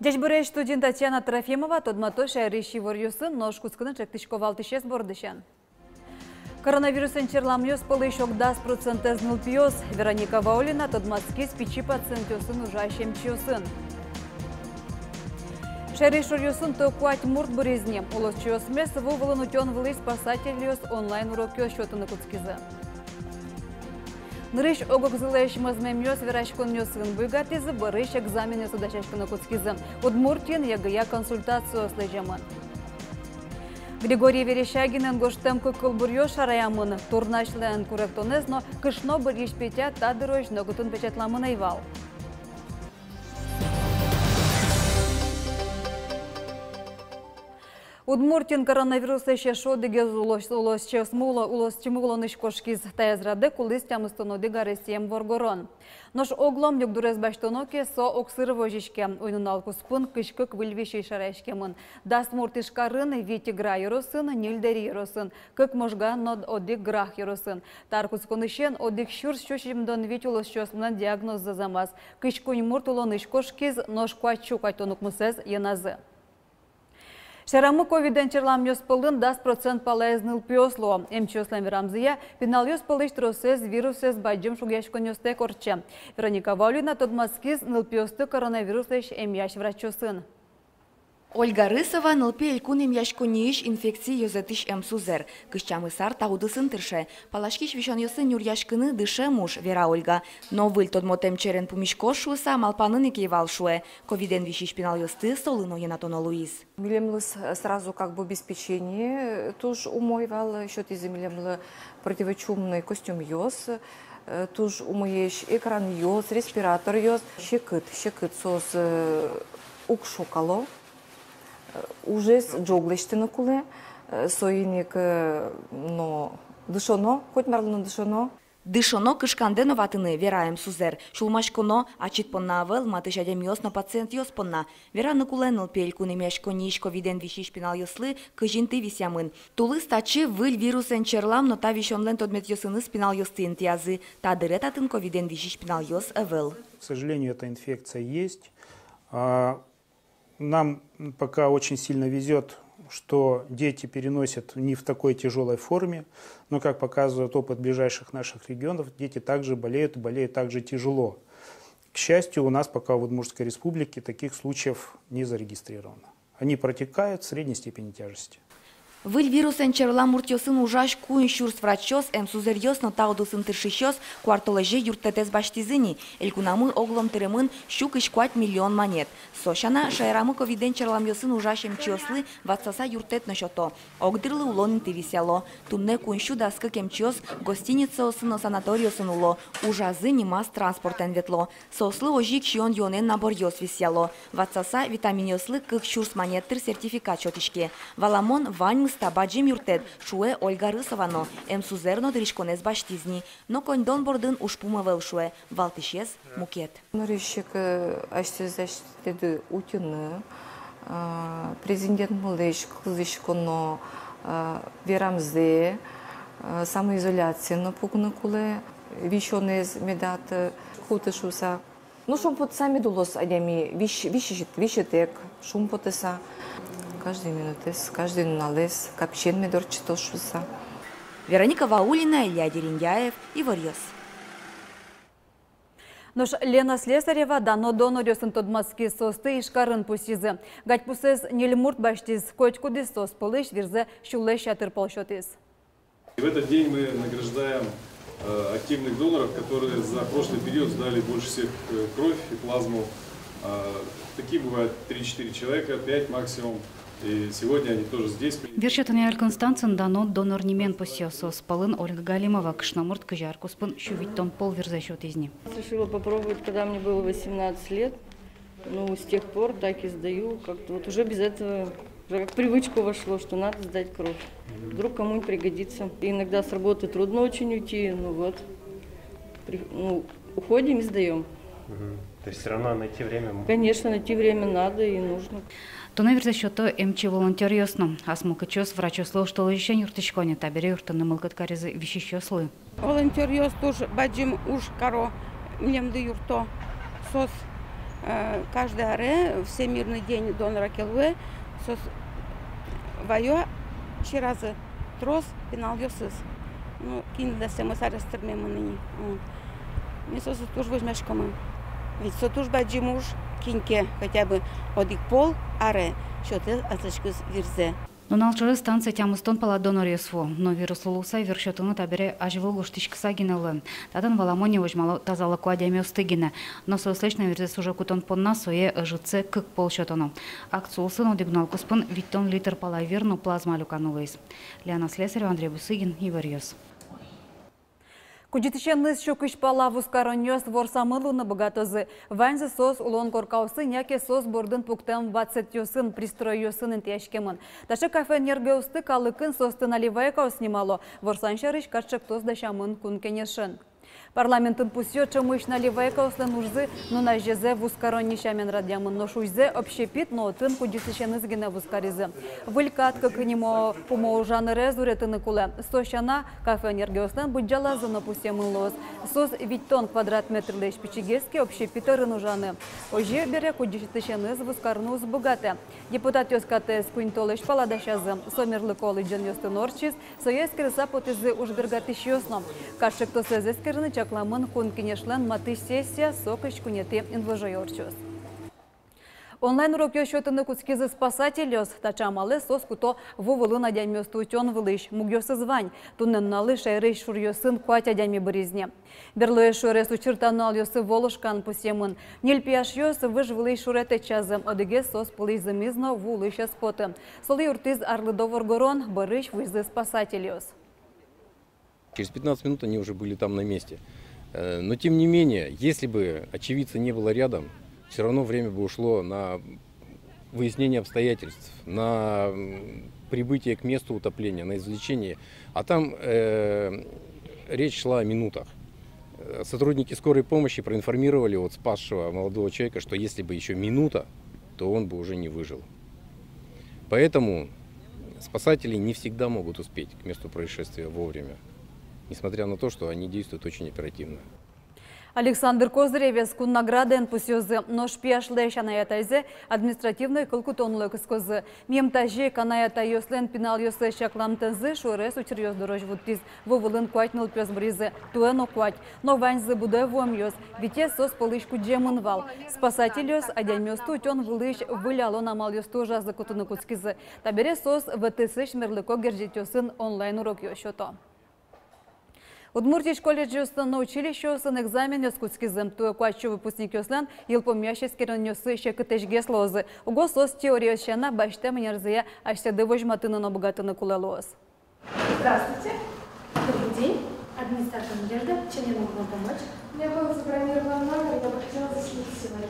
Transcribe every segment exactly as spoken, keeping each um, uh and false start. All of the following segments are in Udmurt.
Ӟечбуресь! Студиын Татьяна Трофимова. Тодмато шаерысь иворъёсын, нош кутскыны ӵектӥсько валтӥсез бордысен. Коронавирусэн черламъёс пӧлысь ог дас процентэз нылпиос. Вероника Ваулина тодматскиз пичи пациентъёсын ужась эмчиосын. Шаерысь шуръёсын тӧ куать мурт быриз ни. Улосчиосмес ву вылын утён вылысь спасательёс онлайн урокъёс сётыны кутскизы. Нырысь ог-огзылэсь мӧзмемъёс вераськонъёсын буйгатӥзы, бӧрысь экзаменъёсы дасяськыны кутскизы. Удмуртиын ЕГЭ-я консультациос лэземын. Григорий Верещагинэн гожтэм кык кылбуръёс шараямын: «Турнасьлэн куректонэз» но «Кышно бырйись Петя» та дырозь нокытын печатламын ӧй вал. Удмуртиын коронавируслэсь эшшо одӥгез улос-, улосчиосмы уло-, улосчимы улонысь кошкиз. Таяз радэ кулӥз тямыстон одӥг аресъем воргорон. Нош оглом югдурез басьтоно ке, со огсыр возиське. Уйнунал куспын кызь кык выль висись шараяськемын. Дас мурт Ижкарын, вить Игра ёросын, ньыль Дэри ёросын, кык Можгаын но одӥг Грах ёросын. Та ар кутсконысен одӥг сюрс сю сизьымдон вить улосчиосмылэн диагноз зэмаз. Кызь куинь мурт улонысь кошкиз, нош куать сю куатьтон укмысэз йӧназы. Шаерамы ковидэн черламъёс пӧлын дас процент палаез нылпиос луо. Эмчиослэн верамзыя, пиналъёс пӧлысь тросэз вирусэз бадӟым шугъяськонъёстэк ортче. Вероника Ваулина тодматскиз нылпиосты коронавируслэсь эмъясь врачъёсын. Ольга Рысова — нылпи элькун эмъяськонниысь инфекция ёзэтысь эмсузэр. Кызь тямыс ар та удысын тырше. Паласькись висёнъёсын нюръяськыны дышем уж, вера Ольга. Но выль тодмотэм черен пумиськоз шуыса малпанын ик ӧй вал, шуэ. Ковидэн висись пиналъёсты солы но йӧнатоно луиз. Милемлы с-, сразу как бы обеспечение туж умой вал, сётӥзы милемлы противочумный костюмъёс, э, туж умоесь экранъёс, респираторъёс. Секыт, секыт соос, э, уг шокало, э, ужез ӝог лэсьтыны кулэ, э, соин ик, э, но дышоно, котьмарлы но дышоно. Дышоно, кышкандэ но ватыны, вера эмсузэр. Сюлмаськоно ачид понна ӧвӧл, матысь адямиос но пациентъёс понна. Вераны кулэ, нылпи элькун эмъяськонниысь ковидэн висись пиналъёслы кызь инты висъямын. Тулыс татчы выль вирусэн черлам но та висёнлэн тодметъёсыныз пиналъёсты интыязы. Та дыре татын ковидэн висись пиналъёс ӧвӧл. К сожалению, эта инфекция есть. А, Нам пока очень сильно везёт, что дети переносят не в такой тяжёлой форме, но, как показывает опыт ближайших наших регионов, дети также болеют, болеют также тяжело. К счастью, у нас пока в Удмуртской Республике таких случаев не зарегистрировано. Они протекают в средней степени тяжести. Выль вирусэн черлам муртъёсын ужась куинь сюрс врачъёс, эмсузэръёс но та удысын тыршисьёс куартолэзе юрттэтэз басьтӥзы ни. Элькунамы оглом тыремын сю кызь куать миллион манет. Со сяна, шаерамы ковидэн черламъёсын ужась эмчиослы ватсаса юрттэт но сёто. Огдырлы улон инты висъяло. Туннэ куинь сю дас кык эмчиос гостиницаосын но санаториосын уло. Ужазы нимаз транспортэн ветло. Соослы озьы ик сиён-юонэн наборъёс висъяло. Ватсаса витаминъёслы кык сюрс манет тыр сертификат сётӥське. Валамон, ваньмыз та бадӟым юрттэт, шуэ Ольга Рысова но. Эмсузэр но дырыськонэз басьтӥз ни. Но коньдон бордын ужпум ӧвӧл, шуэ, валтӥсез мукет. Нырысь ик, э, асьсэз асьтэды утьыны, э, президентмылэсь кылзӥськоно, э, верамзэ, э, самоизоляциын но пукыны кулэ, висёнэз меда куты шуыса. Ну, шумпотыса мед улоз адями, вись-, висьыт-, висьытэк шумпотыса. Каждый минутэз, каждый нуналэз капчиен мед ортчытоз шуыса. Вероника Ваулина, Илья Дерендяев, «Иворъёс». Нош Лена Слесарева дано доноръёсын тодматскиз. Соосты Ижкарын пусйизы. Гадьпусэз ньыль мурт басьтӥз. Котькудӥз соос пӧлысь вирзэ сюлэсь ятыр пол сётӥз. И в этот день мы награждаем, э, активных доноров, которые за прошлый период сдали больше всех, э, кровь и плазму. А, такие бывают три-четыре человека, пять максимум. И сегодня они тоже здесь. Вир сётон Элькун станциын дано донор нимен пусйо. Соос пӧлын Ольга Галимова. Кышномурт кызь ар куспын сю витьтон пол вирзэ сётӥз ни. Решила попробовать, когда мне было восемнадцать лет. Ну, с тех пор так и сдаю. Как-то вот уже без этого, уже как привычку вошло, что надо сдать кровь. Вдруг кому-нибудь пригодится. Иногда с работы трудно очень уйти, ну вот. При-, ну, Уходим и сдаём. Мгм. То есть всё равно найти время м- Конечно, найти время надо и нужно. Туннэ вирзэ сёто эмчи-волонтёръёс но. Асмылкыдчиос врачъёслы оштолэзьысен юрттӥсько ни, табере юрттыны мылкыд каризы висисьёслы. Волонтёръёс туж бадӟым уж каро, милемды юртто. Соос, э, каждый аре, Всемирный день донора ке луэ, соос ваё сьӧразы трос пиналъёсыз. Ну, кинлы дасямез арес тырмемын ини. Вот. Ми соосыз туж возьмаськомы. Ведь со туж бадӟым уж, кин ке хотя бы одӥг пол аре сётэ аслэсьтыз вирзэ. Нунал ӵоже станцие тямыстон пала доноръёс вуо. Но вирус луыса вир сётыны табере азьвыл гожтӥськыса гинэ луэ. Татын валамон ини возьмало тазалыко адямиосты гинэ. Но соослэсь но вирзэс уже кутон понна сое ӧжытсэ кык пол сётоно. Акци улсын одӥг нунал куспын витьтон литр пала вир но плазма люканы луиз. Лиана Слесарева, Андрей Бусыгин, «Иворъёс». Кудӟытӥсеныз сю кызь пала вузкаронъёс ворсамын луыны быгатозы. Ваньзы соос улон коркаосын яке соос бордын пуктэм ватсэтъёсын, пристройёсын интыяськемын. Таӵе кафе-энергиосты калыкын соосты наливайкаос нимало. Ворсан сярысь катчектос дасямын Кун Кенешын. Парламентын пусъё: ӵемысь наливайкаослэн ужзы нуназе вузкаронни сямен радъямын, нош ужзэ общепит но отын кудӟытӥсеныз гинэ вузкаризы. Выль кат кык нимо пумо ужанэз уретыны кулэ. Со сяна, кафе-энергиослэн быдӟалазы но пусъемын луоз. Соос витьтон квадрат метрлэсь пичигес ке, общепит ӧрын ужаны. Озьы бере кудӟытӥсеныз вузкарыны уз быгатэ. Депутатъёс катэз куинь толэзь пала дасязы. Со мерлыко лыдӟонъёсты но ортчиз, сое эскерыса потӥзы ужбергатӥсьёс но. Катчектосэз эскерыны чакламын Кун Кенешлэн матысь сессия, со кызь куинетӥ инвожое ортчоз. Онлайн-урокъёс сётыны кутскизы спасательёс. Таӵе амалэз соос куто ву вылын адямиосты утён вылысь. Мугъёсыз вань. Туннэ нуналлы шаерысь шуръёсын куать адями быриз ни. Берлоез шуэрес учыр та нуналъёсы Воложкаын пусъемын. Ньыль пияшъёс выж вылысь шуре тэтчазы, одӥгез соос пӧлысь зымиз но ву улысь ӧз поты. Солы юрттӥз арлыдо воргорон, бӧрысь вуизы спасательёс. Через пятнадцать минут они уже были там на месте. Э, но тем не менее, если бы очевидца не было рядом, всё равно время бы ушло на выяснение обстоятельств, на, м, прибытие к месту утопления, на извлечение. А там, э, речь шла о минутах. Э, сотрудники скорой помощи проинформировали вот спасшего молодого человека, что если бы ещё минута, то он бы уже не выжил. Поэтому спасатели не всегда могут успеть к месту происшествия вовремя, несмотря на то, что они действуют очень оперативно. Александр Козыревез кун наградаен пусъёзы, нош пияшлэсь анай-атайзэ административной кыл кутонлы кыскозы. Миым тазьы ик анай-атайёслэн пиналъёссэс чакламтэмзы шуэрес учыръёс дорозь вуттӥз. Ву вылын куать нылпиос быризы, туэ но куать. Но ваньзы будэ вуэмъёс, витез соос пӧлысь кудӟемын вал. Спасательёс адямиосты утён вылысь выль алон амалъёсты ужазы кутыны кутскизы. Табере соос ВТС-ысь мерлыко герӟетъёсын онлайн-урокъёс сёто. Удмуртиысь колледжъёсын но училищеосын экзаменъёс кутскизы. Туэ куать сю выпускникъёслэн йылпумъясь эскеронъёссы секытэсьгес луозы. Уго соос теориез сяна, басьтэм ӧнерзыя асьсэды возьматыны но быгатыны кулэ луоз. Здравствуйте. Добрый день. Администратор Надежда. Чем я могу вам помочь? У меня был забронирован номер, я бы хотела заселиться сегодня.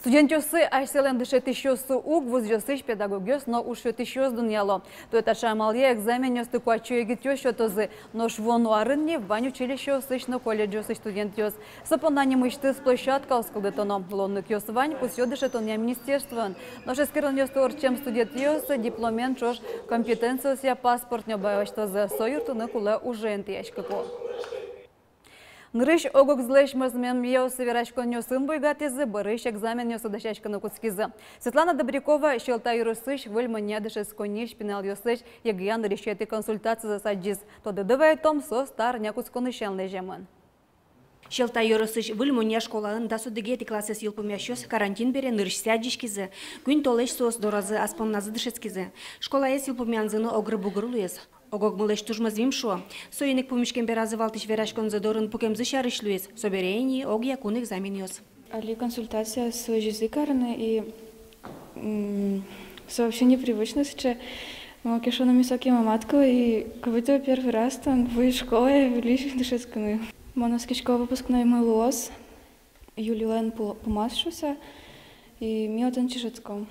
Студентъёсты асьсэлэн дышетӥсьёссы уг, вузъёсысь педагогъёс но ужсётӥсьёс дунъяло. Туэ таӵе амалъя экзаменъёсты куать сю егитъёс сётозы, нош вуоно арын ни вань училищеосысь но колледжъёсысь студентъёс. Со понна нимысьтыз площадкаос кылдытоно. Луонлыкъёс вань, пусъё дышетонъя министерствоын. Нош эскеронъёсты ортчем студентъёс дипломен ӵош компетенциосъя паспорт но басьтозы, со юрттыны кулэ уже интыяськыку. Нырысь ог-огзылэсь мӧзмемъёс вераськонъёсын буйгатӥзы, бӧрысь экзаменъёсы дасяськыны кутскизы. Светлана Добрякова Сьӧлта ёросысь Выль Монья дышетсконниысь пиналъёслэсь ЕГЭ-я нырысетӥ консультацизэс адӟиз. Тодады вайытом, со та арня кутсконысен лэземын. Сьӧлта ёросысь Выль Монья школаын дас одӥгетӥ классэз йылпумъясьёс карантин бере нырысьсэ адӟиськизы. Куинь толэзь соос доразы ас понназы дышетскизы. Школаез йылпумъянзы но огыр-бугыр луиз. Ог-огмылэсь туж мӧзмим, шуо. Соин ик пумиськем беразы валтӥсь вераськонзы дорын пукемзы сярысь луиз. Собере ини огъя кун экзаменъёс. Али консультацияос лэзизы карыны, и, м, со вообще непривычно сыӵе. Малы ке шуоно, ми сокем ӧм адӟылэ, и как будто первый раз тон вуи школае выльысь дышетскыны. Мон оскисько, выпускноймы луоз июльлэн пу-, пумаз шуыса, и ми отын чешетском.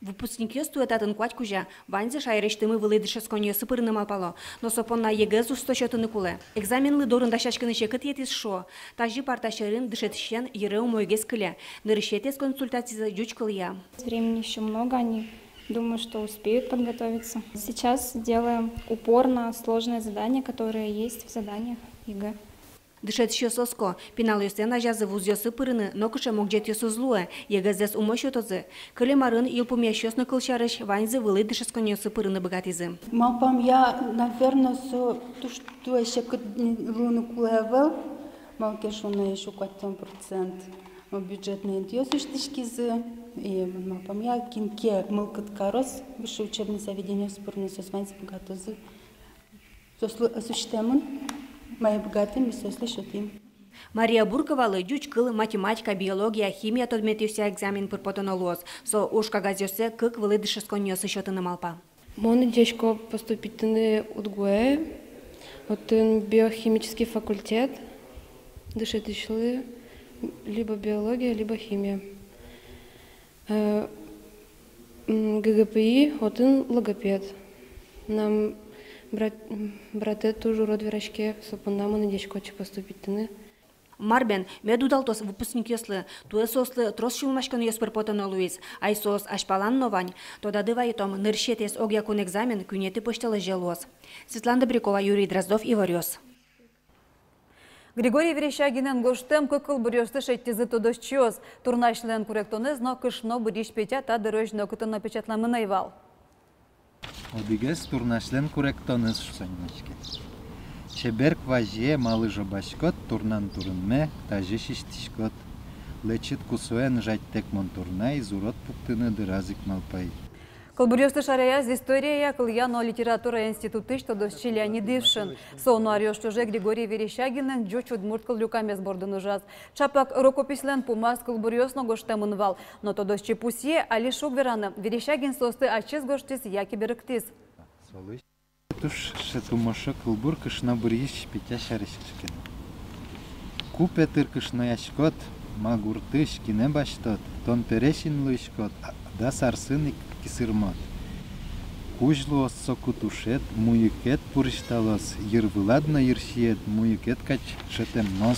Выпускникъёс туэ татын куать кузя. Ваньзы шаерысьтымы вылӥ дышетсконниосы пырыны малпало. Но со понна ЕГЭ-ез усто сётыны кулэ. Экзаменлы дорын дасяськыны секыт йӧтӥз, шуо. Тазьы парта сьӧрын дышетӥсен йыре умойгес кыле. Нырысетӥез консультацизэ ӟуч кылъя. Времени ещё много, они, думаю, что успеют подготовиться. Сейчас делаем упор на сложные задания, которые есть в заданиях ЕГЭ. Дышетӥсьёс оско, пиналъёслэн азязы вузъёсы пырыны нокыӵе могӟетъёсыз уз луэ, ЕГЭ-зэс умой сётозы. Кылем арын йылпумъясьёс но, кылсярысь, ваньзы вылӥ дышетсконниосы пырыны быгатӥзы. Малпамъя, наверно, со туж туэ секыт луыны кулэ ӧвӧл, малы ке шуоно ещё куатьтон процент бюджетной интыос усьтӥськизы. И малпамъя, кин ке мылкыд кароз высший учебный заведениосы пырыны, соос ваньзы быгатозы. Соослы ӧз усьтэмын, мае быгатӥм, ми соослы сётӥм. Мария Бурковалы ӟуч кыл, математика, биология, химия тодметъёсъя экзамен пыр потоно луоз. Со уж кагазъёссэ кык вылӥ дышетсконниосы сётыны малпа. Мон дышетско поступитьтыны УдГУ-е, отын биохимический факультет, дышетӥсьлы либо биология, либо химия. Э, м, ГГПИ, отын логопед. Мынам брат-, м, братэ туж урод вераське, со понна мон дышетско отчы поступитьтыны. Мар бен, мед удалтоз выпускникъёслы, туэ соослы трос сюлмаськонъёс пыр потоно луиз, ай соос азьпалан но вань. Тодады вайытом, нырысетӥез огъякун экзамен куинетӥ пӧсьтолэзе луоз. Светлана Добрякова, Юрий Дроздов, «Иворъёс». Григорий Верещагинэн гожтэм кык кылбуръёсты шедьтӥзы тодосчиос. «Турнасьлэн куректонэз» но «Кышно бырйись Петя» та дырозь нокытын но печатламын ӧй вал. Одӥгез «Турнасьлэн куректонэз» шуыса нимаське. Чебер квазие малы жобаськод, турнан турынме тазьы сисьтӥськод. Лэчыт кусое ныжатьтэк мон турнай, зурод пуктыны дыраз ик малпай. Кылбуръёсты шараяз историяя, кылъя но литературая институтысь тодосчи Леонид Ившин. Со уно аръёс ӵоже Григорий Верещагинлэн ӟуч удмурт кыллюкамез бордын ужаз. Чапак рукописьлэн пумаз кылбуръёс но гожтэмын вал. Но тодосчи пусъе, али шуг вераны, Верещагин соосты ачиз гожтӥз яке берыктӥз. Туж шедьтымошо кылбур «Кышно бырйись Петя» сярысь кыӵе ке но. Ку, Петыр, кышнояськод, ма гуртысь кинэ басьтод, тон пересь ини луиськод, а, дас арсын ик кисырмод. Кузь луоз соку тушед, муйыкед пурысьталоз, йырвылад но йырсиед муйыкед кадь шӧтэммоз.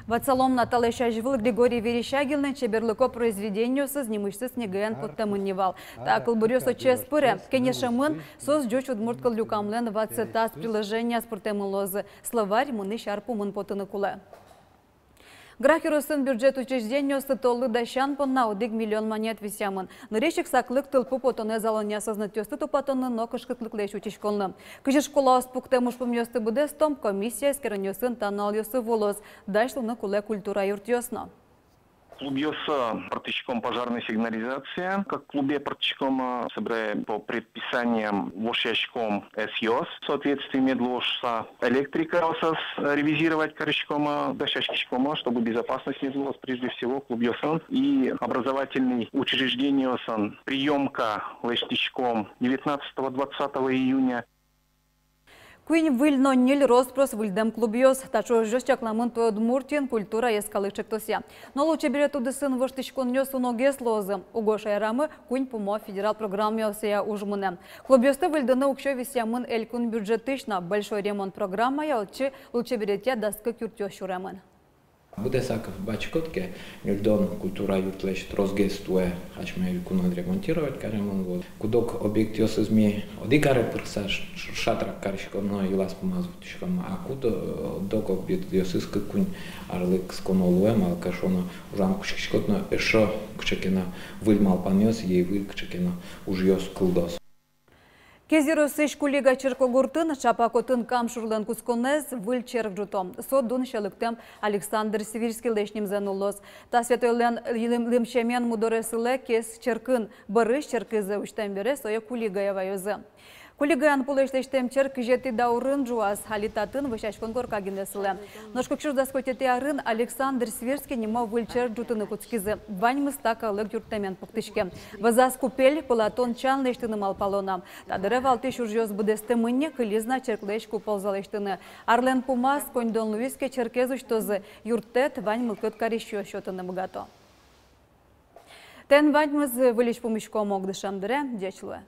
Ватсалом на, талэсь азьвыл Григорий Верещагинлэн чеберлыко произведениосыз нимысьтыз книгаен поттэмын ни вал. Та кылбуръёс отчы ӧз пыре. Кенешемын, соос ӟуч удмурт кыллюкамлэн ватсэтаз, приложенияз пыртэмын луозы. Словарь мынӥсь ар пумын потыны кулэ. Грах ёросын бюджет учреждениослы толлы дасян понна одӥг миллион манет висъямын. Нырысь ик саклык тылпу потонэз алонъя сӧзнэтъёсты тупатонлы но кышкытлыклэсь утиськонлы. Кызьы школаос пуктэм ужпумъёсты быдэстом, комиссия эскеронъёсын та нуналъёсы вуылоз. Дась луыны кулэ культура юртъёс но. Клубъёсы пыртӥськом пожарной сигнализация. Как клубе пыртӥськом, собере по предписаниям вошъяськом эсъёс. В соответствии мед луоз шуыса электрикаосыз ревизировать кариськом, дасяськиськом, чтобы безопасность мед луоз прежде всего клубъёсын и образовательный учреждениосын. Приёмка лэсьтӥськом девятнадцатого, двадцатого июня. Куинь выль но ньыль рос-прос выльдэм клубъёс. Таӵе ужъёс чакламын туэ Удмуртиын «Культура» йӧскалык ӵектосъя. Но лулчеберет удысын воштӥськонъёс уногес луозы. Уго шаерамы куинь пумо федерал программаосъя уж мынэ. Клубъёсты выльдыны уксё висъямын элькун бюджетысь но. «Большой ремонт» программая отчы лулчеберетъя дас кык юртъёс сюремын. Быдэсак вачкод ке, ньыльдон культура юртлэсь тросгес туэ асьме элькунын ремонтировать каремын. Вот. Куд-ог объектъёсыз ми одӥг аре пырыса ш-, ш-, шатрак кариськом но йылаз-пумаз вуттӥськом, а куд-, э, ог объектъёсыз кык-куинь арлы кысконо луэ, малы ке шуоно ужан кутскиськод но, эшшо кыӵе ке но выль малпанъёс, е выль кыӵе ке но ужъёс кылдоз. Кез ёросысь Кулига черкогуртын, чапак отын Кам шурлэн кутсконэз, выль черк ӝуто. Со дун сьӧлыктэм Александр Свирскийлэсь нимзэ нуллоз. Та святойлэн лым-, лымсемен мудорез сылэ Кез черкын. Бӧрысь черкызэ усьтэм бере сое Кулигае ваёзы. Кулигаын пулэсь лэсьтэм черк кызетӥ даурын ӝуаз, али татын вӧсяськон корка гинэ сылэ. Нош кык сюрс дас куатетӥ арын Александр Свирский нимо выль черк ӝутыны кутскизы. Ваньмыз та калык юрттэмен пуктӥське. Вӧзаз купель, пылатон чан лэсьтыны малпало на. Та дыре валтӥсь ужъёс быдэстэмын ни, кылиз на черклэсь куползэ лэсьтыны. Арлэн пумаз, коньдон луиз ке, черкез усьтозы. Юрттэт вань мылкыд карисьёс сётыны быгато. Тӥни ваньмыз. Выльысь пумиськом ог дышем дыре. Ӟеч луэ.